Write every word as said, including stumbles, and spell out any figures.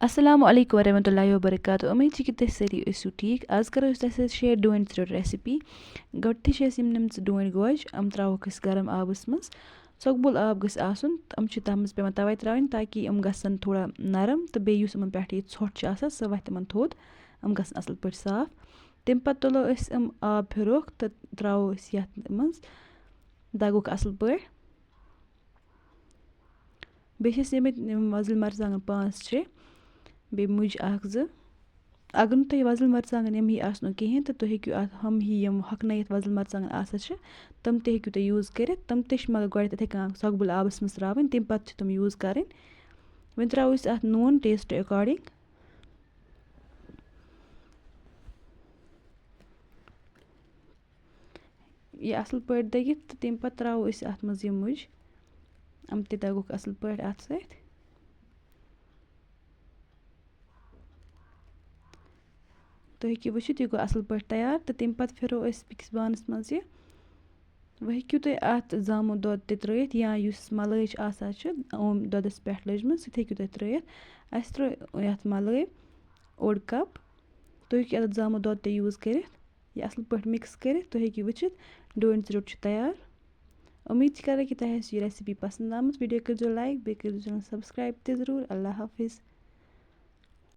السلام علیکم ورحمۃ اللہ وبرکاتہ۔ امید چھِ کہِ تُہۍ سٲری ٲسِو ٹھیٖک۔ آز کرو أسۍ تۄہہِ سۭتۍ شیئر ڈوٗنۍ ژیوٚٹ ریسپی۔ گۄڈٕنیتھٕے چھِ اَسہِ یِم نِمژٕ ڈوٗنۍ گوجہِ، یِم تراوہوکھ أسۍ گرم آبَس منٛز۔ ژۄکبُل آب گژھِ آسُن، یِم چھِ تَتھ منٛز پٮ۪وان تَوَے ترٛاوٕنۍ تاکہِ یِم گژھن تھوڑا نرم تہٕ بیٚیہِ یُس یِمَن پٮ۪ٹھ یہِ ژھۄٹھ چھُ آسان سُہ وَتھِ یِمَن تھوٚد، یِم گژھن اَصٕل پٲٹھۍ صاف۔ تَمہِ پَتہٕ تُلو أسۍ یِم آب پھِرُکھ تہٕ ترٛاوو أسۍ یَتھ منٛز، دَگوکھ اَصٕل پٲٹھۍ۔ بیٚیہِ چھِ اَسہِ ییٚمِکۍ یِم وۄزٕلۍ مَرژٕوانٛگَن پانٛژھ شےٚ، بیٚیہِ مُجہِ اَکھ زٕ۔ اگر نہٕ تۄہہِ وۄزٕلۍ مَرژٕوانٛگَن یِم ہی آسنو کِہیٖنۍ تہٕ تُہۍ ہیٚکِو اَتھ ہُم ہی یِم ہۄکھنٲیِتھ وۄزٕلۍ مَرژٕوانٛگَن آسان چھِ، تِم تہِ ہیٚکِو تُہۍ یوٗز کٔرِتھ۔ تِم تہِ چھِ مگر گۄڈٕنٮ۪تھ یِتھَے کٔنۍ ژۄکبُل آبَس منٛز ترٛاوٕنۍ، تَمہِ پَتہٕ چھِ تِم یوٗز کَرٕنۍ۔ وۄنۍ ترٛاوو أسۍ اَتھ نوٗن ٹیسٹ اکارڈنگ۔ یہِ اَصٕل پٲٹھۍ دٔگِتھ تہٕ تَمہِ پَتہٕ ترٛاوو أسۍ اَتھ منٛز یہِ مُج۔ یِم تہِ دَگوکھ اَصٕل پٲٹھۍ اَتھ سۭتۍ۔ تُہۍ ہیٚکِو وٕچھِتھ، یہِ گوٚو اَصٕل پٲٹھۍ تیار تہٕ تَمہِ پَتہٕ پھِرو أسۍ بیٚکِس بانَس منٛز یہِ۔ وۄنۍ ہیٚکِو تُہۍ اَتھ زامُت دۄد تہِ ترٛٲیِتھ یا یُس مَلٲے چھِ آسان چھِ اوم دۄدَس پٮ۪ٹھ لٔجمٕژ، سُہ تہِ ہیٚکِو تُہۍ ترٛٲیِتھ۔ اَسہِ ترٛٲو یَتھ مَلٲے اوٚڑ کَپ۔ تُہۍ ہیٚکِو اَتھ زامُت دۄد تہِ یوٗز کٔرِتھ۔ یہِ اَصٕل پٲٹھۍ مِکٕس کٔرِتھ تُہۍ ہیٚکِو وٕچھِتھ ڈوٗنۍ ژیوٚٹ چھُ تیار۔ اُمید چھِ کَران کہِ تۄہہِ آسہِ یہِ ریسپی پَسنٛد آمٕژ۔ ویٖڈیو کٔرۍزیو لایک، بیٚیہِ کٔرۍزیو چَنَل سبسکرایب تہِ ضروٗر۔ اللہ حافظ۔